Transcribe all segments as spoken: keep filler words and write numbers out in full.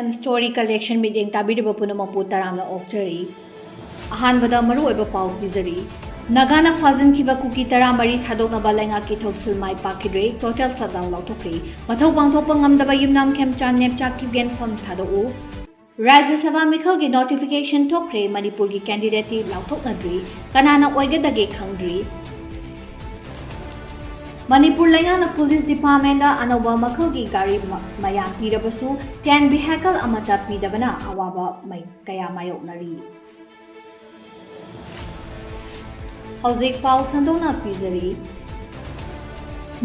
M Story Collection ꯃꯤꯠꯌꯦꯡ ꯇꯥꯕꯤꯔꯤꯕ ꯄꯨꯝꯅꯃꯛꯄꯨ ꯇꯔꯥꯝꯅ ꯑꯣꯛꯆꯔꯤ꯫ ꯑꯍꯥꯟꯕꯗ ꯃꯔꯨꯑꯣꯏꯕ ꯄꯥꯎ ꯄꯤꯖꯔꯤ꯫ ꯅꯥꯒꯥꯅ ꯐꯥꯖꯤꯟꯈꯤꯕ ꯀꯨꯀꯤ ꯇꯔꯥꯃꯔꯤ ꯊꯥꯗꯣꯛꯅꯕ ꯂꯩꯉꯥꯛꯀꯤ ꯊꯧꯁꯤꯜ ꯃꯥꯏ ꯄꯥꯛꯈꯤꯗ꯭ꯔꯦ, total shutdown ꯂꯥꯎꯊꯣꯛꯈ꯭ꯔꯦ꯫ ꯃꯊꯧ ꯄꯥꯡꯊꯣꯛꯄ ꯉꯝꯗꯕ ꯌꯨꯝꯅꯥꯝ ꯈꯦꯝꯆꯥꯟ ꯅꯦꯞꯆꯥ ꯀꯤꯞꯒꯦꯟ ꯐꯝ ꯊꯥꯗꯣꯛꯎ꯫ ꯔꯥꯖ꯭ꯌ ꯁꯚꯥ ꯃꯤꯈꯜꯒꯤ notification ꯊꯣꯛꯈ꯭ꯔꯦ, ꯃꯅꯤꯄꯨꯔꯒꯤ candidateꯇꯤ ꯂꯥꯎꯊꯣꯛꯅꯗ꯭ꯔꯤ꯫ ꯀꯅꯥꯅ ꯑꯣꯏꯒꯗꯒꯦ ꯈꯪꯗ꯭ꯔꯤ꯫ ꯃꯅꯤꯄꯨꯔ ꯂꯩꯉꯥꯛꯅ police departmentꯇ ꯑꯅꯧꯕ ꯃꯈꯜꯒꯤ ꯒꯥꯔꯤ ꯃ-, ꯃꯌꯥꯝ ꯄꯤꯔꯕꯁꯨ, ten vehicle ꯑꯃꯠꯇ ꯄꯤꯗꯕꯅ ꯑꯋꯥꯕ ꯃꯩ-, ꯀꯌꯥ ꯃꯥꯌꯣꯛꯅꯔꯤ꯫ ꯍꯧꯖꯤꯛ ꯄꯥꯎ ꯁꯟꯗꯣꯛꯅ ꯄꯤꯖꯔꯤ꯫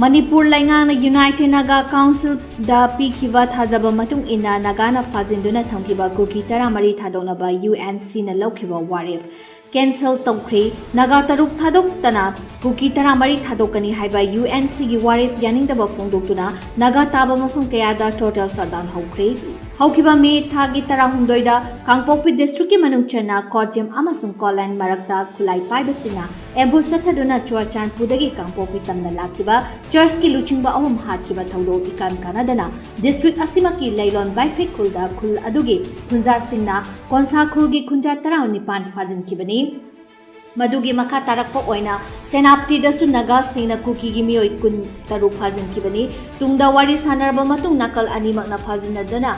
ꯃꯅꯤꯄꯨꯔ ꯂꯩꯉꯥꯛꯅ United Naga Councilꯗ ꯄꯤꯈꯤꯕ ꯊꯥꯖꯕ ꯃꯇꯨꯡ ꯏꯟꯅ ꯅꯥꯒꯥꯅ ꯐꯥꯖꯤꯟꯗꯨꯅ ꯊꯝꯈꯤꯕ ꯀꯨꯀꯤ ꯇꯔꯥꯃꯔꯤ ꯊꯥꯗꯣꯛꯅꯕ UNCꯅ ꯂꯧꯈꯤꯕ ꯋꯥꯔꯦꯞ cancel ꯇꯧꯈ꯭ꯔꯦ꯫ ꯅꯥꯒꯥ ꯇꯔꯨꯛ ꯊꯥꯗꯣꯛꯇꯅ ꯀꯨꯀꯤ ꯇꯔꯥꯃꯔꯤ ꯊꯥꯗꯣꯛꯀꯅꯤ ꯍꯥꯏꯕ UNCꯒꯤ ꯋꯥꯔꯦꯞ ꯌꯥꯅꯤꯡꯗꯕ ꯐꯣꯡꯗꯣꯛꯇꯨꯅ ꯅꯥꯒꯥ ꯇꯥꯕ ꯃꯐꯝ ꯀꯌꯥꯗ total shutdown ꯍꯧꯈ꯭ꯔꯦ꯫ ꯍꯧꯈꯤꯕ ꯃꯦ ꯊꯥꯒꯤ ꯇꯔꯥꯍꯨꯝꯗꯣꯏꯗ ꯀꯥꯡꯄꯣꯛꯄꯤ districtꯀꯤ ꯃꯅꯨꯡ ꯆꯟꯅ ꯀꯣꯆꯤꯝ ꯑꯃꯁꯨꯡ ꯀꯣꯂꯦꯟ ꯃꯔꯛꯇ ꯈꯨꯠꯂꯥꯏ ꯄꯥꯏꯕꯁꯤꯡꯅ ambush ꯆꯠꯊꯗꯨꯅ ꯆꯨꯔꯆꯥꯟꯄꯨꯔꯗꯒꯤ ꯀꯥꯡꯄꯣꯛꯄꯤ ꯇꯝꯅ ꯂꯥꯛꯈꯤꯕ churchꯀꯤ ꯂꯨꯆꯤꯡꯕ ꯑꯍꯨꯝ ꯍꯥꯠꯈꯤꯕ ꯊꯧꯗꯣꯛ ꯏꯀꯥꯟ ꯀꯥꯟꯅꯗꯅ district ꯑꯁꯤꯃꯛꯀꯤ ꯂꯩꯂꯣꯟ ꯕꯥꯏꯐꯦ ꯈꯨꯜꯗ ꯈꯨꯜ ꯑꯗꯨꯒꯤ ꯈꯨꯟꯖꯥꯁꯤꯡꯅ ꯀꯣꯟꯁꯥ ꯈꯨꯜꯒꯤ ꯈꯨꯟꯖꯥ ꯇꯔꯥꯅꯤꯄꯥꯟ ꯐꯥꯖꯤꯟꯈꯤꯕꯅꯤ꯫ ꯃꯗꯨꯒꯤ ꯃꯈꯥ ꯇꯥꯔꯛꯄ ꯑꯣꯏꯅ ꯁꯦꯅꯥꯄꯇꯤꯗꯁꯨ ꯅꯥꯒꯥꯁꯤꯡꯅ ꯀꯨꯀꯤꯒꯤ ꯃꯤꯑꯣꯏ ꯀꯨꯟꯇꯔꯨꯛ ꯐꯥꯖꯤꯟꯈꯤꯕꯅꯤ꯫ ꯇꯨꯡꯗ ꯋꯥꯔꯤ ꯁꯥꯟꯅꯔꯕ ꯃꯇꯨꯡ ꯅꯥꯀꯜ ꯑꯅꯤꯃꯛꯅ ꯐꯥꯖꯤꯟꯅꯗꯨꯅ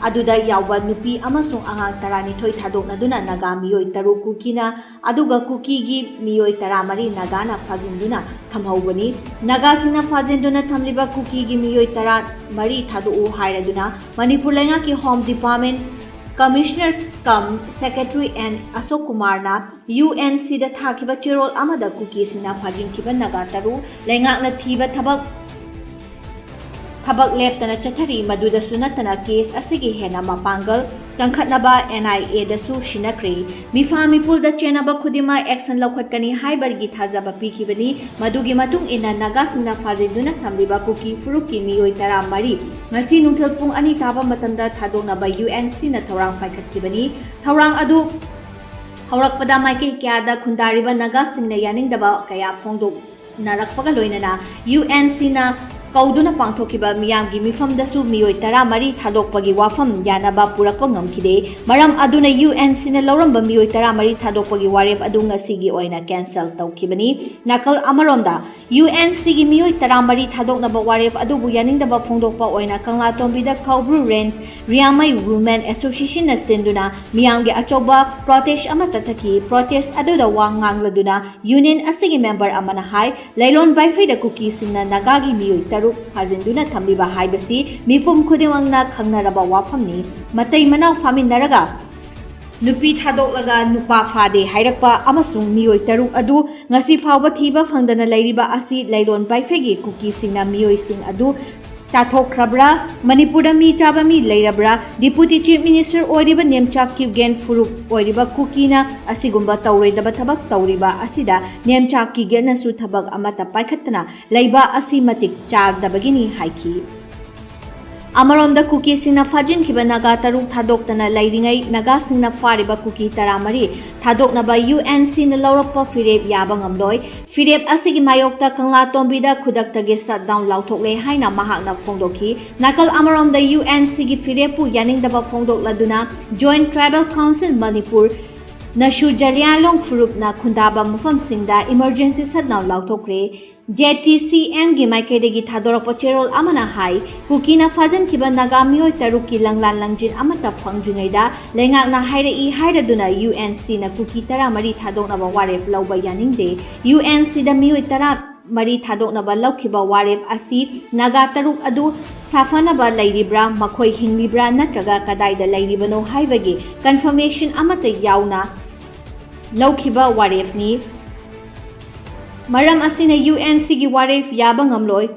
ꯑꯗꯨꯗ ꯌꯥꯎꯕ ꯅꯨꯄꯤ ꯑꯃꯁꯨꯡ ꯑꯉꯥꯡ ꯇꯔꯥꯅꯤꯊꯣꯏ ꯊꯥꯗꯣꯛꯅꯗꯨꯅ ꯅꯥꯒꯥ ꯃꯤꯑꯣꯏ ꯇꯔꯨꯛ ꯀꯨꯀꯤꯅ, ꯑꯗꯨꯒ ꯀꯨꯀꯤꯒꯤ ꯃꯤꯑꯣꯏ ꯇꯔꯥꯃꯔꯤ ꯅꯥꯒꯥꯅ ꯐꯥꯖꯤꯟꯗꯨꯅ ꯊꯝꯍꯧꯕꯅꯤ꯫ ꯅꯥꯒꯥꯁꯤꯡꯅ ꯐꯥꯖꯤꯟꯗꯨꯅ ꯊꯝꯂꯤꯕ ꯀꯨꯀꯤꯒꯤ ꯃꯤꯑꯣꯏ ꯇꯔꯥꯃꯔꯤ ꯊꯥꯗꯣꯛꯎ ꯍꯥꯏꯔꯗꯨꯅ ꯃꯅꯤꯄꯨꯔ ꯂꯩꯉꯥꯛꯀꯤ Home Department Commissioner cum Secretary N ꯑꯁꯣꯛ ꯀꯨꯃꯥꯔꯅ UNCꯗ ꯊꯥꯈꯤꯕ ꯆꯦꯔꯣꯜ ꯑꯃꯗ ꯀꯨꯀꯤꯁꯤꯡꯅ ꯐꯥꯖꯤꯟꯈꯤꯕ ꯅꯥꯒꯥ ꯇꯔꯨꯛ ꯂꯩꯉꯥꯛꯅ ꯊꯤꯕ ꯊꯕꯛ, ꯊꯕꯛ ꯂꯦꯞꯇꯅ ꯆꯠꯊꯔꯤ꯫ ꯃꯗꯨꯗꯁꯨ ꯅꯠꯇꯅ case ꯑꯁꯤꯒꯤ ꯍꯦꯟꯅ ꯃꯄꯥꯡꯒꯜ ꯀꯟꯈꯠꯅꯕ NIAꯗꯁꯨ ꯁꯤꯟꯅꯈ꯭ꯔꯦ꯫ ꯃꯤꯐꯥ ꯃꯤꯄꯨꯜꯗ ꯆꯦꯟꯅꯕ ꯈꯨꯗꯤꯡꯃꯛ action ꯂꯧꯈꯠꯀꯅꯤ ꯍꯥꯏꯕꯒꯤ ꯊꯥꯖꯕ ꯄꯤꯈꯤꯕꯅꯤ꯫ ꯃꯗꯨꯒꯤ ꯃꯇꯨꯡ ꯏꯟꯅ ꯅꯥꯒꯥꯁꯤꯡꯅ ꯐꯥꯖꯤꯟꯗꯨꯅ ꯊꯝꯂꯤꯕ ꯀꯨꯀꯤ ꯐꯨꯔꯨꯞꯀꯤ ꯃꯤꯑꯣꯏ ꯇꯔꯥꯃꯔꯤ ꯉꯁꯤ ꯅꯨꯡꯊꯤꯜ ꯄꯨꯡ ꯑꯅꯤ ꯇꯥꯕ ꯃꯇꯝꯗ ꯊꯥꯗꯣꯛꯅꯕ UNCꯅ ꯊꯧꯔꯥꯡ ꯄꯥꯏꯈꯠꯈꯤꯕꯅꯤ꯫ ꯊꯧꯔꯥꯡ ꯑꯗꯨ ꯍꯧꯔꯛꯄꯗ ꯃꯥꯏꯀꯩ ꯀꯌꯥꯗ ꯈꯨꯟꯗꯥꯔꯤꯕ ꯅꯥꯒꯥꯁꯤꯡꯅ ꯌꯥꯅꯤꯡꯗꯕ ꯀꯌꯥ ꯐꯣꯡꯗꯣꯛꯅꯔꯛꯄꯒ ꯂꯣꯏꯅꯅ UNCꯅ ꯀꯧꯗꯨꯅ ꯄꯥꯡꯊꯣꯛꯈꯤꯕ ꯃꯤꯌꯥꯝꯒꯤ ꯃꯤꯐꯝꯗꯁꯨ ꯃꯤꯑꯣꯏ ꯇꯔꯥꯃꯔꯤ ꯊꯥꯗꯣꯛꯄꯒꯤ ꯋꯥꯐꯝ ꯌꯥꯅꯕ ꯄꯨꯔꯛꯄ ꯉꯝꯈꯤꯗꯦ꯫ ꯃꯔꯝ ꯑꯗꯨꯅ ꯌꯨ ꯑꯦꯟ ꯁꯤꯅ ꯂꯧꯔꯝꯕ ꯃꯤꯑꯣꯏ ꯇꯔꯥꯃꯔꯤ ꯊꯥꯗꯣꯛꯄꯒꯤ ꯋꯥꯔꯦꯞ ꯑꯗꯨ ꯉꯁꯤꯒꯤ ꯑꯣꯏꯅ ꯀꯦꯟꯁꯦꯜ ꯇꯧꯈꯤꯕꯅꯤ꯫ ꯅꯥꯀꯜ ꯑꯃꯔꯣꯝꯗ, ꯌꯨ ꯑꯦꯟ ꯁꯤꯒꯤ ꯃꯤꯑꯣꯏ ꯇꯔꯥꯃꯔꯤ ꯊꯥꯗꯣꯛꯅꯕ ꯋꯥꯔꯦꯞ ꯑꯗꯨꯕꯨ ꯌꯥꯅꯤꯡꯗꯕ ꯐꯣꯡꯗꯣꯛꯄ ꯑꯣꯏꯅ ꯀꯪꯂꯥꯇꯣꯝꯕꯤꯗ ꯀꯧꯕ꯭ꯔꯨ ꯔꯦꯟꯖ ꯔꯤꯌꯥꯃꯩ ꯋꯨꯃꯦꯟ ꯑꯦꯁꯣꯁꯤꯌꯦꯁꯟꯅ ꯁꯤꯟꯗꯨꯅ ꯃꯤꯌꯥꯝꯒꯤ ꯑꯆꯧꯕ ꯄ꯭ꯔꯣꯇꯦꯁ ꯑꯃ ꯆꯠꯊꯈꯤ꯫ ꯄ꯭ꯔꯣꯇꯦꯁ ꯑꯗꯨꯗ ꯋꯥ ꯉꯥꯡꯂꯗꯨꯅ ꯌꯨꯅꯤꯌꯟ ꯑꯁꯤꯒꯤ ꯃꯦꯝꯕꯔ ꯑꯃꯅ ꯍꯥꯏ, ꯂꯩꯂꯣꯟ ꯕꯥꯏꯐꯩꯗ ꯀꯨꯀꯤꯁꯤꯡꯅ ꯅꯥꯒꯥꯒꯤ ꯃꯤꯑꯣꯏ ꯇꯔꯨꯛ ꯐꯥꯖꯤꯟꯗꯨꯅ ꯊꯝꯂꯤꯕ ꯍꯥꯏꯕꯁꯤ ꯃꯤꯄꯨꯝ ꯈꯨꯗꯤꯡꯃꯛꯅ ꯈꯪꯅꯔꯕ ꯋꯥꯐꯝꯅꯤ꯫ ꯃꯇꯩ ꯃꯅꯥꯎ ꯐꯥꯃꯤꯟꯅꯔꯒ ꯅꯨꯄꯤ ꯊꯥꯗꯣꯛꯂꯒ ꯅꯨꯄꯥ ꯐꯥꯗꯦ ꯍꯥꯏꯔꯛꯄ ꯑꯃꯁꯨꯡ ꯃꯤꯑꯣꯏ ꯇꯔꯨꯛ ꯑꯗꯨ ꯉꯁꯤ ꯐꯥꯎꯕ ꯊꯤꯕ ꯐꯪꯗꯅ ꯂꯩꯔꯤꯕ ꯑꯁꯤ ꯂꯩꯂꯣꯟ ꯕꯥꯏꯐꯩꯒꯤ ꯀꯨꯀꯤꯁꯤꯡꯅ ꯃꯤꯑꯣꯏꯁꯤꯡ ꯑꯗꯨ ꯆꯥꯊꯣꯛꯈ꯭ꯔꯕ꯭ꯔꯥ? ꯃꯅꯤꯄꯨꯔꯗ ꯃꯤ ꯆꯥꯕ ꯃꯤ ꯂꯩꯔꯕ꯭ꯔꯥ? ꯗꯤꯄꯨꯇꯤ ꯆꯤꯐ ꯃꯤꯅꯤꯁꯇꯔ ꯑꯣꯏꯔꯤꯕ ꯅꯦꯝꯆꯥꯛ ꯀꯤꯞꯒꯦꯟ ꯐꯨꯔꯨꯞ ꯑꯣꯏꯔꯤꯕ ꯀꯨꯀꯤꯅ ꯑꯁꯤꯒꯨꯝꯕ ꯇꯧꯔꯣꯏꯗꯕ ꯊꯕꯛ ꯇꯧꯔꯤꯕ ꯑꯁꯤꯗ ꯅꯦꯝꯆꯥꯛ ꯀꯤꯞꯒꯦꯟꯅꯁꯨ ꯊꯕꯛ ꯑꯃꯠꯇ ꯄꯥꯏꯈꯠꯇꯅ ꯂꯩꯕ ꯑꯁꯤ ꯃꯇꯤꯛ ꯆꯥꯗꯕꯒꯤꯅꯤ ꯍꯥꯏꯈꯤ꯫ ꯑꯃꯔꯣꯝꯗ ꯀꯨꯀꯤꯁꯤꯡꯅ ꯐꯥꯖꯤꯟꯈꯤꯕ ꯅꯥꯒꯥ ꯇꯔꯨꯛ ꯊꯥꯗꯣꯛꯇꯅ ꯂꯩꯔꯤꯉꯩ ꯅꯥꯒꯥꯁꯤꯡꯅ ꯐꯥꯔꯤꯕ ꯀꯨꯀꯤ ꯇꯔꯥꯃꯔꯤ ꯊꯥꯗꯣꯛꯅꯕ ꯌꯨ ꯑꯦꯟ ꯁꯤꯅ ꯂꯧꯔꯛꯄ ꯐꯤꯔꯦꯞ ꯌꯥꯕ ꯉꯝꯂꯣꯏ꯫ ꯐꯤꯔꯦꯞ ꯑꯁꯤꯒꯤ ꯃꯥꯌꯣꯛꯇ ꯀꯪꯂꯥꯇꯣꯝꯕꯤꯗ ꯈꯨꯗꯛꯇꯒꯤ ꯁꯠꯗꯥꯎꯟ ꯂꯥꯎꯊꯣꯛꯂꯦ ꯍꯥꯏꯅ ꯃꯍꯥꯛꯅ ꯐꯣꯡꯗꯣꯛꯈꯤ꯫ ꯅꯥꯀꯜ ꯑꯃꯔꯣꯝꯗ ꯌꯨ ꯑꯦꯟ ꯁꯤꯒꯤ ꯐꯤꯔꯦꯞꯄꯨ ꯌꯥꯅꯤꯡꯗꯕ ꯐꯣꯡꯗꯣꯛꯂꯗꯨꯅ ꯖꯣꯏꯟꯠ ꯇ꯭ꯔꯥꯏꯕꯦꯜ ꯀꯥꯎꯟꯁꯤꯜ ꯃꯅꯤꯄꯨꯔ ꯅꯁꯨ ꯖꯂꯤꯌꯥꯡꯂꯣꯡ ꯐꯨꯔꯨꯞꯅ ꯈꯨꯟꯗꯥꯕ ꯃꯐꯝꯁꯤꯡꯗ emergency shutdown ꯂꯥꯎꯊꯣꯛꯈ꯭ꯔꯦ꯫ J T C ꯑꯦꯝꯒꯤ ꯃꯥꯏꯀꯩꯗꯒꯤ ꯊꯥꯗꯣꯔꯛꯄ ꯆꯦꯔꯣꯜ ꯑꯃꯅ ꯍꯥꯏ, ꯀꯨꯀꯤꯅ ꯐꯥꯖꯤꯟꯈꯤꯕ ꯅꯥꯒꯥ ꯃꯤꯑꯣꯏ ꯇꯔꯨꯛꯀꯤ ꯂꯪꯂꯥꯟ ꯂꯪꯖꯤꯟ ꯑꯃꯠꯇ ꯐꯪꯗ꯭ꯔꯤꯉꯩꯗ ꯂꯩꯉꯥꯛꯅ ꯍꯥꯏꯔꯛꯏ ꯍꯥꯏꯔꯗꯨꯅ ꯌꯨ ꯑꯦꯟ ꯁꯤꯅ ꯀꯨꯀꯤ ꯇꯔꯥꯃꯔꯤ ꯊꯥꯗꯣꯛꯅꯕ ꯋꯥꯔꯦꯞ ꯂꯧꯕ ꯌꯥꯅꯤꯡꯗꯦ꯫ ꯌꯨ ꯑꯦꯟ ꯁꯤꯗ ꯃꯤꯑꯣꯏ ꯇꯔꯥꯃꯔꯤ ꯊꯥꯗꯣꯛꯅꯕ ꯂꯧꯈꯤꯕ ꯋꯥꯔꯦꯞ ꯑꯁꯤ ꯅꯥꯒꯥ ꯇꯔꯨꯛ ꯑꯗꯨ ꯁꯥꯐꯅꯕ ꯂꯩꯔꯤꯕ꯭ꯔꯥ, ꯃꯈꯣꯏ ꯍꯤꯡꯂꯤꯕ꯭ꯔꯥ ꯅꯠꯇ꯭ꯔꯒ ꯀꯗꯥꯏꯗ ꯂꯩꯔꯤꯕꯅꯣ ꯍꯥꯏꯕꯒꯤ ꯀꯟꯐꯔꯃꯦꯁꯟ ꯑꯃꯠꯇ ꯌꯥꯎꯅ ꯂꯧꯈꯤꯕ ꯋꯥꯔꯦꯞꯅꯤ꯫ ꯃꯔꯝ ꯑꯁꯤꯅ ꯌꯨ ꯑꯦꯟ ꯁꯤꯒꯤ ꯋꯥꯔꯦꯞ ꯌꯥꯕ ꯉꯝꯂꯣꯏ꯫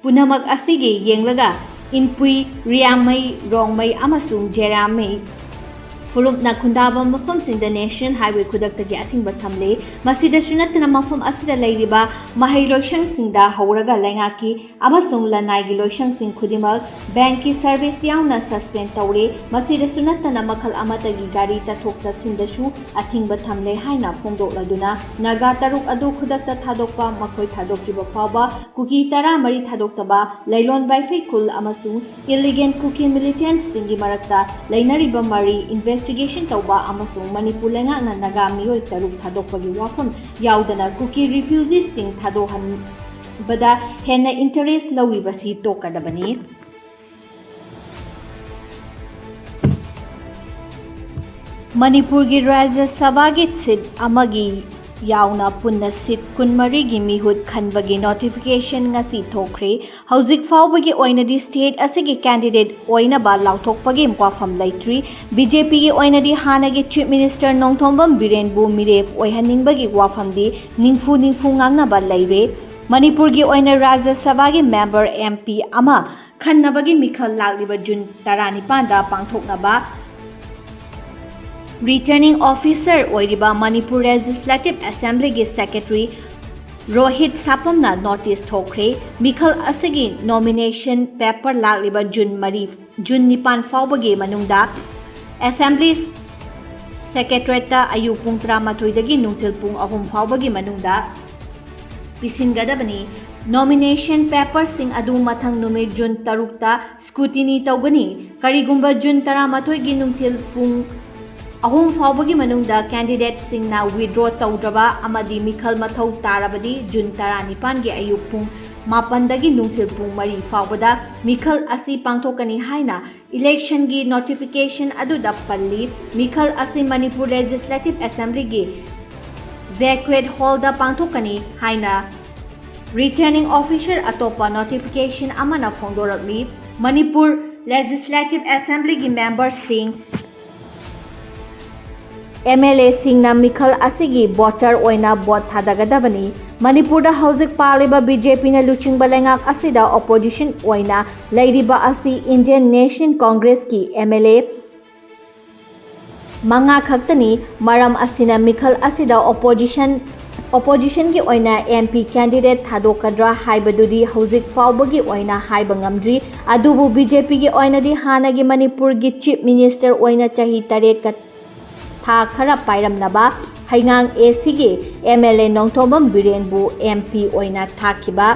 ꯄꯨꯝꯅꯃꯛ ꯑꯁꯤꯒꯤ ꯌꯦꯡꯂꯒ ꯏꯟꯄꯨꯏ, ꯔꯤꯌꯥꯃꯩ, ꯔꯣꯡꯃꯩ ꯑꯃꯁꯨꯡ ꯖꯦꯔꯥꯃꯩ ꯐꯨꯔꯨꯞꯅ ꯈꯨꯟꯗꯥꯕ ꯃꯐꯝꯁꯤꯡꯗ National Highway ꯈꯨꯗꯛꯇꯒꯤ ꯑꯊꯤꯡꯕ ꯊꯝꯂꯦ꯫ ꯃꯁꯤꯗꯁꯨ ꯅꯠꯇꯅ ꯃꯐꯝ ꯑꯁꯤꯗ ꯂꯩꯔꯤꯕ ꯃꯍꯩ ꯂꯣꯏꯁꯪꯁꯤꯡꯗ ꯍꯧꯔꯒ ꯂꯩꯉꯥꯛꯀꯤ ꯑꯃꯁꯨꯡ ꯂꯅꯥꯏꯒꯤ ꯂꯣꯏꯁꯪꯁꯤꯡ ꯈꯨꯗꯤꯡꯃꯛ bankꯀꯤ service ꯌꯥꯎꯅ suspend ꯇꯧꯔꯦ꯫ ꯃꯁꯤꯗꯁꯨ ꯅꯠꯇꯅ ꯃꯈꯜ ꯑꯃꯠꯇꯒꯤ ꯒꯥꯔꯤ ꯆꯠꯊꯣꯛ ꯆꯠꯁꯤꯟꯗꯁꯨ ꯑꯊꯤꯡꯕ ꯊꯝꯂꯦ ꯍꯥꯏꯅ ꯐꯣꯡꯗꯣꯛꯂꯗꯨꯅ ꯅꯥꯒꯥ ꯇꯔꯨꯛ ꯑꯗꯨ ꯈꯨꯗꯛꯇ ꯊꯥꯗꯣꯛꯄ, ꯃꯈꯣꯏ ꯊꯥꯗꯣꯛꯇ꯭ꯔꯤꯕ ꯐꯥꯎꯕ ꯀꯨꯀꯤ ꯇꯔꯥꯃꯔꯤ ꯊꯥꯗꯣꯛꯇꯕ, ꯂꯩꯂꯣꯟ ꯕꯥꯏꯐꯩ ꯈꯨꯜ ꯑꯃꯁꯨꯡ illegal Kuki militantꯁꯤꯡꯒꯤ ꯃꯔꯛꯇ ꯂꯩꯅꯔꯤꯕ ꯃꯔꯤ investigation ꯇꯧꯕ ꯑꯃꯁꯨꯡ ꯃꯅꯤꯄꯨꯔ ꯂꯩꯉꯥꯛꯅ ꯅꯥꯒꯥ ꯃꯤꯑꯣꯏ ꯇꯔꯨꯛ ꯊꯥꯗꯣꯛꯄꯒꯤ ꯋꯥꯐꯝ ꯌꯥꯎꯗꯅ Kuki refugeeꯁꯤꯡ ꯊꯥꯗꯣꯛꯍꯟꯕꯗ ꯍꯦꯟꯅ interest ꯂꯧꯔꯤꯕꯁꯤ ꯇꯣꯛꯀꯗꯕꯅꯤ꯫ ꯃꯅꯤꯄꯨꯔꯒꯤ ꯔꯥꯖ꯭ꯌ ꯁꯚꯥꯒꯤ seat ꯑꯃꯒꯤ ꯌꯥꯎꯅ ꯄꯨꯟꯅ seat ꯀꯨꯟꯃꯔꯤꯒꯤ ꯃꯤꯍꯨꯠ ꯈꯟꯕꯒꯤ notification ꯉꯁꯤ ꯊꯣꯛꯈ꯭ꯔꯦ꯫ ꯍꯧꯖꯤꯛ ꯐꯥꯎꯕꯒꯤ ꯑꯣꯏꯅꯗꯤ state ꯑꯁꯤꯒꯤ candidate ꯑꯣꯏꯅꯕ ꯂꯥꯎꯊꯣꯛꯄꯒꯤ ꯋꯥꯐꯝ ꯂꯩꯇ꯭ꯔꯤ꯫ BJPꯒꯤ ꯑꯣꯏꯅꯗꯤ ꯍꯥꯟꯅꯒꯤ Chief Minister ꯅꯣꯡꯊꯣꯝꯕꯝ ꯕꯤꯔꯦꯟꯕꯨ ꯃꯤꯔꯦꯞ ꯑꯣꯏꯍꯟꯅꯤꯡꯕꯒꯤ ꯋꯥꯐꯝꯗꯤ ꯅꯤꯝꯐꯨ ꯅꯤꯝꯐꯨ ꯉꯥꯡꯅꯕ ꯂꯩꯔꯦ꯫ ꯃꯅꯤꯄꯨꯔꯒꯤ ꯑꯣꯏꯅ ꯔꯥꯖ꯭ꯌ ꯁꯚꯥꯒꯤ member, MP ꯑꯃ ꯈꯟꯅꯕꯒꯤ ꯃꯤꯈꯜ ꯂꯥꯛꯂꯤꯕ ꯖꯨꯟ ꯇꯔꯥꯅꯤꯄꯥꯟꯗ ꯄꯥꯡꯊꯣꯛꯅꯕ Returning Officer ꯑꯣꯏꯔꯤꯕ Manipur Legislative Assemblyꯒꯤ Secretary Rohit ꯁꯥꯄꯝꯅ notice ꯊꯣꯛꯈ꯭ꯔꯦ꯫ ꯃꯤꯈꯜ ꯑꯁꯤꯒꯤ nomination paper ꯂꯥꯛꯂꯤꯕ ꯖꯨꯟ ꯃꯔꯤ, ꯖꯨꯟ ꯅꯤꯄꯥꯟ ꯐꯥꯎꯕꯒꯤ ꯃꯅꯨꯡꯗ Assembly Secretariatꯇ ꯑꯌꯨꯛ ꯄꯨꯡ ꯇꯔꯥꯃꯥꯊꯣꯏꯗꯒꯤ ꯅꯨꯡꯊꯤꯜ ꯄꯨꯡ ꯑꯍꯨꯝ ꯐꯥꯎꯕꯒꯤ ꯃꯅꯨꯡꯗ ꯄꯤꯁꯤꯟꯒꯗꯕꯅꯤ꯫ Nomination paperꯁꯤꯡ ꯑꯗꯨ ꯃꯊꯪ ꯅꯨꯃꯤꯠ ꯖꯨꯟ ꯇꯔꯨꯛꯇ scrutiny ꯇꯧꯒꯅꯤ꯫ ꯀꯔꯤꯒꯨꯝꯕ ꯖꯨꯟ ꯇꯔꯥꯃꯥꯊꯣꯏꯒꯤ ꯅꯨꯡꯊꯤꯜ ꯄꯨꯡ ꯑꯍꯨꯝ ꯐꯥꯎꯕꯒꯤ ꯃꯅꯨꯡꯗ candidateꯁꯤꯡꯅ withdraw ꯇꯧꯗ꯭ꯔꯕ ꯑꯃꯗꯤ ꯃꯤꯈꯜ ꯃꯊꯧ ꯇꯥꯔꯕꯗꯤ ꯖꯨꯟ ꯇꯔꯥꯅꯤꯄꯥꯟꯒꯤ ꯑꯌꯨꯛ ꯄꯨꯡ ꯃꯥꯄꯟꯗꯒꯤ ꯅꯨꯡꯊꯤꯜ ꯄꯨꯡ ꯃꯔꯤ ꯐꯥꯎꯕꯗ ꯃꯤꯈꯜ ꯑꯁꯤ ꯄꯥꯡꯊꯣꯛꯀꯅꯤ ꯍꯥꯏꯅ electionꯒꯤ notification ꯑꯗꯨꯗ ꯄꯜꯂꯤ꯫ ꯃꯤꯈꯜ ꯑꯁꯤ ꯃꯅꯤꯄꯨꯔ Legislative Assemblyꯒꯤ banquet hallꯗ ꯄꯥꯡꯊꯣꯛꯀꯅꯤ ꯍꯥꯏꯅ Returning Officer ꯑꯇꯣꯞꯄ notification ꯑꯃꯅ ꯐꯣꯡꯗꯣꯔꯛꯂꯤ꯫ ꯃꯅꯤꯄꯨꯔ Legislative Assemblyꯒꯤ memberꯁꯤꯡ, MLAꯁꯤꯡꯅ ꯃꯤꯈꯜ ꯑꯁꯤꯒꯤ voter ꯑꯣꯏꯅ vote ꯊꯥꯗꯒꯗꯕꯅꯤ꯫ ꯃꯅꯤꯄꯨꯔꯗ ꯍꯧꯖꯤꯛ ꯄꯥꯜꯂꯤꯕ BJPꯅ ꯂꯨꯆꯤꯡꯕ ꯂꯩꯉꯥꯛ ꯑꯁꯤꯗ opposition ꯑꯣꯏꯅ ꯂꯩꯔꯤꯕ ꯑꯁꯤ Indian National Congressꯀꯤ MLA ꯃꯉꯥ ꯈꯛꯇꯅꯤ꯫ ꯃꯔꯝ ꯑꯁꯤꯅ ꯃꯤꯈꯜ ꯑꯁꯤꯗ opposition oppositionꯒꯤ ꯑꯣꯏꯅ M P candidate ꯊꯥꯗꯣꯛꯀꯗ꯭ꯔꯥ ꯍꯥꯏꯕꯗꯨꯗꯤ ꯍꯧꯖꯤꯛ ꯐꯥꯎꯕꯒꯤ ꯑꯣꯏꯅ ꯍꯥꯏꯕ ꯉꯝꯗ꯭ꯔꯤ꯫ ꯑꯗꯨꯕꯨ B J Pꯒꯤ ꯑꯣꯏꯅꯗꯤ ꯍꯥꯟꯅꯒꯤ ꯃꯅꯤꯄꯨꯔꯒꯤ Chief Minister ꯑꯣꯏꯅ ꯆꯍꯤ ꯇꯔꯦꯠꯀ ꯊꯥ ꯈꯔ ꯄꯥꯏꯔꯝꯂꯕ ꯍꯩꯉꯥꯡ A Cꯒꯤ M L A Nongthombam ꯕꯤꯔꯦꯟꯕꯨ M P ꯑꯣꯏꯅ ꯊꯥꯈꯤꯕ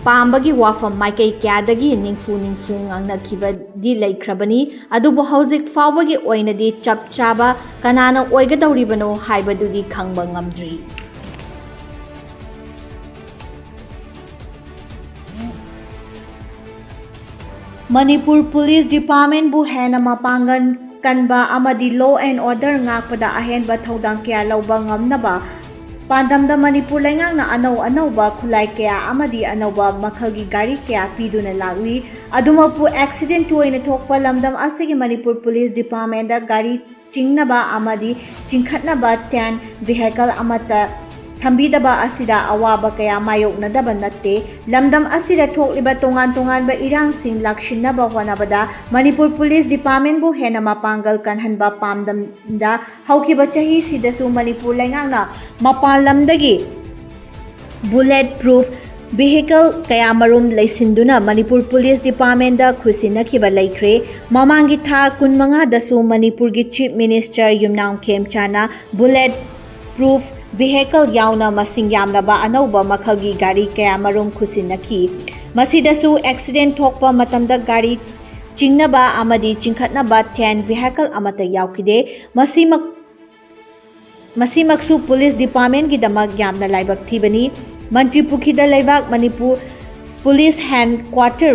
ꯄꯥꯝꯕꯒꯤ ꯋꯥꯐꯝ ꯃꯥꯏꯀꯩ ꯀꯌꯥꯗꯒꯤ ꯅꯤꯡꯐꯨ ꯅꯤꯡꯐꯨ ꯉꯥꯡꯅꯈꯤꯕꯗꯤ ꯂꯩꯈ꯭ꯔꯕꯅꯤ꯫ ꯑꯗꯨꯕꯨ ꯍꯧꯖꯤꯛ ꯐꯥꯎꯕꯒꯤ ꯑꯣꯏꯅꯗꯤ ꯆꯞ ꯆꯥꯕ ꯀꯅꯥꯅ ꯑꯣꯏꯒꯗꯧꯔꯤꯕꯅꯣ ꯍꯥꯏꯕꯗꯨꯗꯤ ꯈꯪꯕ ꯉꯝꯗ꯭ꯔꯤ꯫ ꯃꯅꯤꯄꯨꯔ ꯄꯨꯂꯤꯁ ꯗꯤꯄꯥꯔꯠꯃꯦꯟꯕꯨ ꯍꯦꯟꯅ ꯃꯄꯥꯡꯒꯜ ꯀꯟꯕ ꯑꯃꯗꯤ law and order ꯉꯥꯛꯄꯗ ꯑꯍꯦꯟꯕ ꯊꯧꯗꯥꯡ ꯀꯌꯥ ꯂꯧꯕ ꯉꯝꯅꯕ ꯄꯥꯟꯗꯝꯗ ꯃꯅꯤꯄꯨꯔ ꯂꯩꯉꯥꯛꯅ ꯑꯅꯧ ꯑꯅꯧꯕ ꯈꯨꯠꯂꯥꯏ ꯀꯌꯥ ꯑꯃꯗꯤ ꯑꯅꯧꯕ ꯃꯈꯜꯒꯤ ꯒꯥꯔꯤ ꯀꯌꯥ ꯄꯤꯗꯨꯅ ꯂꯥꯛꯂꯤ꯫ ꯑꯗꯨꯃꯛꯄꯨ accident ꯇꯣꯏꯅ ꯊꯣꯛꯄ ꯂꯝꯗꯝ ꯑꯁꯤꯒꯤ ꯃꯅꯤꯄꯨꯔ ꯄꯨꯂꯤꯁ ꯗꯤꯄꯥꯔꯠꯃꯦꯟꯗ ꯒꯥꯔꯤ ꯆꯤꯡꯅꯕ ꯑꯃꯗꯤ ꯆꯤꯡꯈꯠꯅꯕ ꯇꯦꯟ vehicle ꯑꯃꯠꯇ ꯊꯝꯕꯤꯗꯕ ꯑꯁꯤꯗ ꯑꯋꯥꯕ ꯀꯌꯥ ꯃꯥꯌꯣꯛꯅꯗꯕ ꯅꯠꯇꯦ꯫ ꯂꯝꯗꯝ ꯑꯁꯤꯗ ꯊꯣꯛꯂꯤꯕ ꯇꯣꯉꯥꯟ ꯇꯣꯉꯥꯟꯕ ꯏꯔꯥꯡꯁꯤꯡ ꯂꯥꯛꯁꯤꯟꯅꯕ ꯍꯣꯠꯅꯕꯗ ꯃꯅꯤꯄꯨꯔ ꯄꯨꯂꯤꯁ ꯗꯤꯄꯥꯔꯠꯃꯦꯟꯕꯨ ꯍꯦꯟꯅ ꯃꯄꯥꯡꯒꯜ ꯀꯟꯍꯟꯕ ꯄꯥꯝꯗꯝꯗ ꯍꯧꯈꯤꯕ ꯆꯍꯤꯁꯤꯗꯁꯨ ꯃꯅꯤꯄꯨꯔ ꯂꯩꯉꯥꯛꯅ ꯃꯄꯥꯟ ꯂꯝꯗꯒꯤ bullet proof vehicle ꯀꯌꯥꯃꯔꯨꯝ ꯂꯩꯁꯤꯟꯗꯨꯅ ꯃꯅꯤꯄꯨꯔ ꯄꯨꯂꯤꯁ ꯗꯤꯄꯥꯔꯠꯃꯦꯟꯗ ꯈꯨꯠꯁꯤꯟꯅꯈꯤꯕ ꯂꯩꯈ꯭ꯔꯦ꯫ ꯃꯃꯥꯡꯒꯤ ꯊꯥ ꯀꯨꯟꯃꯉꯥꯗꯁꯨ ꯃꯅꯤꯄꯨꯔꯒꯤ Chief Minister ꯌꯨꯝꯅꯥꯝ ꯈꯦꯝꯆꯥꯟꯅ bullet proof vehicle ꯌꯥꯎꯅ ꯃꯁꯤꯡ ꯌꯥꯝꯂꯕ ꯑꯅꯧꯕ ꯃꯈꯜꯒꯤ ꯒꯥꯔꯤ ꯀꯌꯥꯃꯔꯨꯝ ꯈꯨꯠꯁꯤꯟꯅꯈꯤ꯫ ꯃꯁꯤꯗꯁꯨ accident ꯊꯣꯛꯄ ꯃꯇꯝꯗ ꯒꯥꯔꯤ ꯆꯤꯡꯅꯕ ꯑꯃꯗꯤ ꯆꯤꯡꯈꯠꯅꯕ ꯇꯦꯟ vehicle ꯑꯃꯠꯇ ꯌꯥꯎꯈꯤꯗꯦ꯫ ꯃꯁꯤꯃꯛ ꯃꯁꯤꯃꯛꯁꯨ ꯄꯨꯂꯤꯁ ꯗꯤꯄꯥꯔꯠꯃꯦꯟꯒꯤꯗꯃꯛ ꯌꯥꯝꯅ ꯂꯥꯏꯕꯛ ꯊꯤꯕꯅꯤ꯫ ꯃꯟꯇ꯭ꯔꯤ ꯄꯨꯈ꯭ꯔꯤꯗ ꯂꯩꯕꯥꯛ ꯃꯅꯤꯄꯨꯔ ꯄꯨꯂꯤꯁ headquarter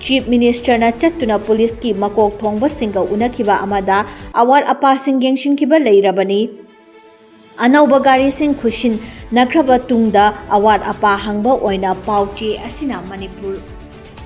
Chief Ministerꯅ ꯆꯠꯇꯨꯅ ꯄꯨꯂꯤꯁꯀꯤ ꯃꯀꯣꯛ ꯊꯣꯡꯕꯁꯤꯡꯒ ꯎꯅꯈꯤꯕ ꯑꯃꯗ ꯑꯋꯥꯠ ꯑꯄꯥꯁꯤꯡ ꯌꯦꯡꯁꯤꯟꯈꯤꯕ ꯂꯩꯔꯕꯅꯤ꯫ ꯑꯅꯧꯕ ꯒꯥꯔꯤꯁꯤꯡ ꯈꯨꯠꯁꯤꯟꯅꯈ꯭ꯔꯕ ꯇꯨꯡꯗ ꯑꯋꯥꯠ ꯑꯄꯥ ꯍꯪꯕ ꯑꯣꯏꯅ ꯄꯥꯎ ꯆꯦ ꯑꯁꯤꯅ ꯃꯅꯤꯄꯨꯔ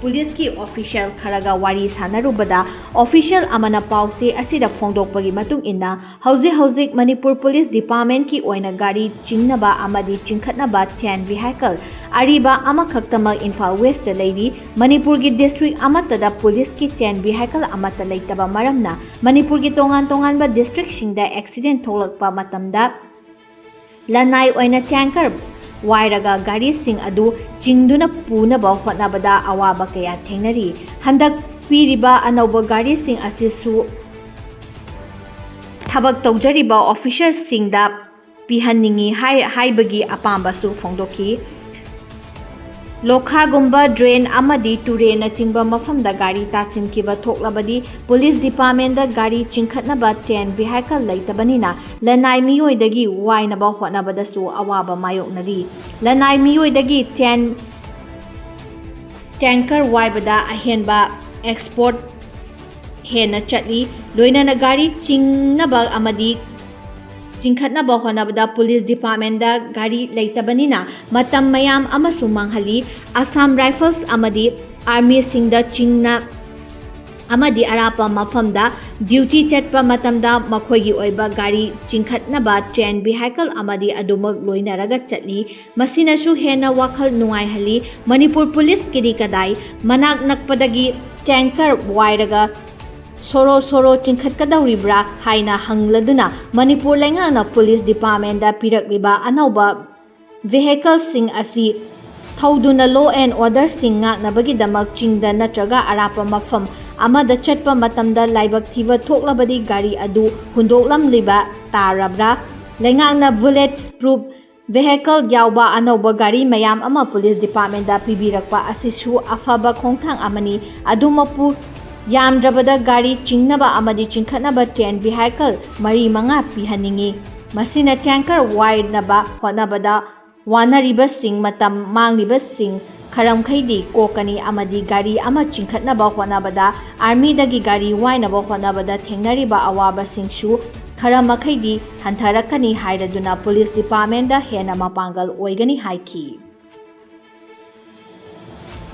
ꯄꯨꯂꯤꯁꯀꯤ ꯑꯣꯐꯤꯁꯤꯌꯦꯜ ꯈꯔꯒ ꯋꯥꯔꯤ ꯁꯥꯟꯅꯔꯨꯕꯗ, ꯑꯣꯐꯤꯁꯤꯌꯦꯜ ꯑꯃꯅ ꯄꯥꯎꯆꯦ ꯑꯁꯤꯗ ꯐꯣꯡꯗꯣꯛꯄꯒꯤ ꯃꯇꯨꯡ ꯏꯟꯅ, ꯍꯧꯖꯤꯛ ꯍꯧꯖꯤꯛ ꯃꯅꯤꯄꯨꯔ ꯄꯨꯂꯤꯁ ꯗꯤꯄꯥꯔꯠꯃꯦꯟꯠꯀꯤ ꯑꯣꯏꯅ ꯒꯥꯔꯤ ꯆꯤꯡꯅꯕ ꯑꯃꯗꯤ ꯆꯤꯡꯈꯠꯅꯕ ꯆꯦꯟ ꯚꯤꯍꯥꯏꯀꯜ ꯑꯔꯤꯕ ꯑꯃꯈꯛꯇꯃꯛ ꯏꯝꯐꯥꯜ ꯋꯦꯁꯇ ꯂꯩꯔꯤ꯫ ꯃꯅꯤꯄꯨꯔꯒꯤ ꯗꯤꯁꯇ꯭ꯔꯤꯛ ꯑꯃꯠꯇꯗ ꯄꯨꯂꯤꯁꯀꯤ ꯆꯦꯟ ꯚꯤꯍꯥꯏꯀꯜ ꯑꯃꯠꯇ ꯂꯩꯇꯕ ꯃꯔꯝꯅ, ꯃꯅꯤꯄꯨꯔꯒꯤ ꯇꯣꯉꯥꯟ ꯇꯣꯉꯥꯟꯕ ꯗꯤꯁꯇ꯭ꯔꯤꯛꯁꯤꯡꯗ ꯑꯦꯛꯁꯤꯗꯦꯟꯠ ꯊꯣꯛꯂꯛꯄ ꯃꯇꯝꯗ, ꯂꯅꯥꯏ ꯑꯣꯏꯅ ꯇꯦꯡꯀꯔ ꯋꯥꯏꯔꯒ ꯒꯥꯔꯤꯁꯤꯡ ꯑꯗꯨ ꯆꯤꯡꯗꯨꯅ ꯄꯨꯅꯕ ꯍꯣꯠꯅꯕꯗ ꯑꯋꯥꯕ ꯀꯌꯥ ꯊꯦꯡꯅꯔꯤ꯫ ꯍꯟꯗꯛ ꯄꯤꯔꯤꯕ ꯑꯅꯧꯕ ꯒꯥꯔꯤꯁꯤꯡ ꯑꯁꯤꯁꯨ ꯊꯕꯛ ꯇꯧꯖꯔꯤꯕ ꯑꯣꯐꯤꯁꯔꯁꯤꯡꯗ ꯄꯤꯍꯟꯅꯤꯡꯏ ꯍꯥꯏ-, ꯍꯥꯏꯕꯒꯤ ꯑꯄꯥꯝꯕꯁꯨ ꯐꯣꯡꯗꯣꯛꯈꯤ꯫ ꯂꯣꯈꯥꯒꯨꯝꯕ ꯗ꯭ꯔꯦꯟ ꯑꯃꯗꯤ ꯇꯨꯔꯦꯟꯅꯆꯤꯡꯕ ꯃꯐꯝꯗ ꯒꯥꯔꯤ ꯇꯥꯁꯤꯟꯈꯤꯕ ꯊꯣꯛꯂꯕꯗꯤ, ꯄꯨꯂꯤꯁ ꯗꯤꯄꯥꯔꯠꯃꯦꯟꯗ ꯒꯥꯔꯤ ꯆꯤꯡꯈꯠꯅꯕ ꯆꯦꯟ ꯚꯤꯍꯥꯏꯀꯜ ꯂꯩꯇꯕꯅꯤꯅ, ꯂꯅꯥꯏ ꯃꯤꯑꯣꯏꯗꯒꯤ ꯋꯥꯏꯅꯕ ꯍꯣꯠꯅꯕꯗꯁꯨ ꯑꯋꯥꯕ ꯃꯥꯌꯣꯛꯅꯔꯤ꯫ ꯂꯅꯥꯏ ꯃꯤꯑꯣꯏꯗꯒꯤ ꯆꯦꯟ ꯇꯦꯡꯀꯔ ꯋꯥꯏꯕꯗ ꯑꯍꯦꯟꯕ ꯑꯦꯛꯁꯄꯣꯔꯠ ꯍꯦꯟꯅ ꯆꯠꯂꯤ꯫ ꯂꯣꯏꯅꯅ ꯒꯥꯔꯤ ꯆꯤꯡꯅꯕ ꯑꯃꯗꯤ ꯆꯤꯡꯈꯠꯅꯕ ꯍꯣꯠꯅꯕꯗ ꯄꯨꯂꯤꯁ ꯗꯤꯄꯥꯔꯠꯃꯦꯟꯗ ꯒꯥꯔꯤ ꯂꯩꯇꯕꯅꯤꯅ ꯃꯇꯝ ꯃꯌꯥꯝ ꯑꯃꯁꯨ ꯃꯥꯡꯍꯜꯂꯤ꯫ ꯑꯁꯥꯝ ꯔꯥꯏꯐꯜꯁ ꯑꯃꯗꯤ ꯑꯥꯔꯃꯤꯁꯤꯡꯗ ꯆꯤꯡꯅ ꯑꯃꯗꯤ ꯑꯔꯥꯞꯄ ꯃꯐꯝꯗ ꯗ꯭ꯌꯨꯇꯤ ꯆꯠꯄ ꯃꯇꯝꯗ ꯃꯈꯣꯏꯒꯤ ꯑꯣꯏꯕ ꯒꯥꯔꯤ ꯆꯤꯡꯈꯠꯅꯕ ꯆꯦꯟ ꯚꯤꯍꯥꯏꯀꯜ ꯑꯃꯗꯤ ꯑꯗꯨꯃꯛ ꯂꯣꯏꯅꯔꯒ ꯆꯠꯂꯤ꯫ ꯃꯁꯤꯅꯁꯨ ꯍꯦꯟꯅ ꯋꯥꯈꯜ ꯅꯨꯡꯉꯥꯏꯍꯜꯂꯤ꯫ ꯃꯅꯤꯄꯨꯔ ꯄꯨꯂꯤꯁꯀꯤꯗꯤ ꯀꯗꯥꯏ? ꯃꯅꯥꯛ ꯅꯛꯄꯗꯒꯤ ꯇꯦꯡꯀꯔ ꯋꯥꯏꯔꯒ ꯁꯣꯔꯣ ꯁꯣꯔꯣ ꯆꯤꯡꯈꯠꯀꯗꯧꯔꯤꯕ꯭ꯔꯥ ꯍꯥꯏꯅ ꯍꯪꯂꯗꯨꯅ, ꯃꯅꯤꯄꯨꯔ ꯂꯩꯉꯥꯛꯅ ꯄꯨꯂꯤꯁ ꯗꯤꯄꯥꯔꯠꯃꯦꯟꯗ ꯄꯤꯔꯛꯂꯤꯕ ꯑꯅꯧꯕ ꯚꯤꯍꯦꯀꯜꯁꯤꯡ ꯑꯁꯤ ꯊꯧꯗꯨꯅ law and orderꯁꯤꯡ ꯉꯥꯛꯅꯕꯒꯤꯗꯃꯛ ꯆꯤꯡꯗ ꯅꯠꯇ꯭ꯔꯒ ꯑꯔꯥꯞꯄ ꯃꯐꯝ ꯑꯃꯗ ꯆꯠꯄ ꯃꯇꯝꯗ ꯂꯥꯏꯕꯛ ꯊꯤꯕ ꯊꯣꯛꯂꯕꯗꯤ ꯒꯥꯔꯤ ꯑꯗꯨ ꯍꯨꯟꯗꯣꯛꯂꯝꯂꯤꯕ ꯇꯥꯔꯕ꯭ꯔꯥ? ꯂꯩꯉꯥꯛꯅ bullet proof vehicle ꯌꯥꯎꯕ ꯑꯅꯧꯕ ꯒꯥꯔꯤ ꯃꯌꯥꯝ ꯑꯃ ꯄꯨꯂꯤꯁ ꯗꯤꯄꯥꯔꯠꯃꯦꯟꯗ ꯄꯤꯕꯤꯔꯛꯄ ꯑꯁꯤꯁꯨ ꯑꯐꯕ ꯈꯣꯡꯊꯥꯡ ꯑꯃꯅꯤ꯫ ꯑꯗꯨꯃꯛꯄꯨ ꯌꯥꯝꯗ꯭ꯔꯕꯗ ꯒꯥꯔꯤ ꯆꯤꯡꯅꯕ ꯑꯃꯗꯤ ꯆꯤꯡꯈꯠꯅꯕ ꯆꯦꯟ ꯚꯤꯍꯥꯏꯀꯜ ꯃꯔꯤ ꯃꯉꯥ ꯄꯤꯍꯟꯅꯤꯡꯏ꯫ ꯃꯁꯤꯅ ꯇꯦꯡꯀꯔ ꯋꯥꯏꯅꯕ ꯍꯣꯠꯅꯕꯗ ꯋꯥꯅꯔꯤꯕꯁꯤꯡ, ꯃꯇꯝ ꯃꯥꯡꯂꯤꯕꯁꯤꯡ ꯈꯔꯝꯈꯩꯗꯤ ꯀꯣꯛꯀꯅꯤ ꯑꯃꯗꯤ ꯒꯥꯔꯤ ꯑꯃ ꯆꯤꯡꯈꯠꯅꯕ ꯍꯣꯠꯅꯕꯗ, ꯑꯥꯔꯃꯤꯗꯒꯤ ꯒꯥꯔꯤ ꯋꯥꯏꯅꯕ ꯍꯣꯠꯅꯕꯗ ꯊꯦꯡꯅꯔꯤꯕ ꯑꯋꯥꯕꯁꯤꯡꯁꯨ ꯈꯔ ꯃꯈꯩꯗꯤ ꯍꯟꯊꯔꯛꯀꯅꯤ ꯍꯥꯏꯔꯗꯨꯅ ꯄꯨꯂꯤꯁ ꯗꯤꯄꯥꯔꯠꯃꯦꯟꯗ ꯍꯦꯟꯅ ꯃꯄꯥꯡꯒꯜ ꯑꯣꯏꯒꯅꯤ ꯍꯥꯏꯈꯤ꯫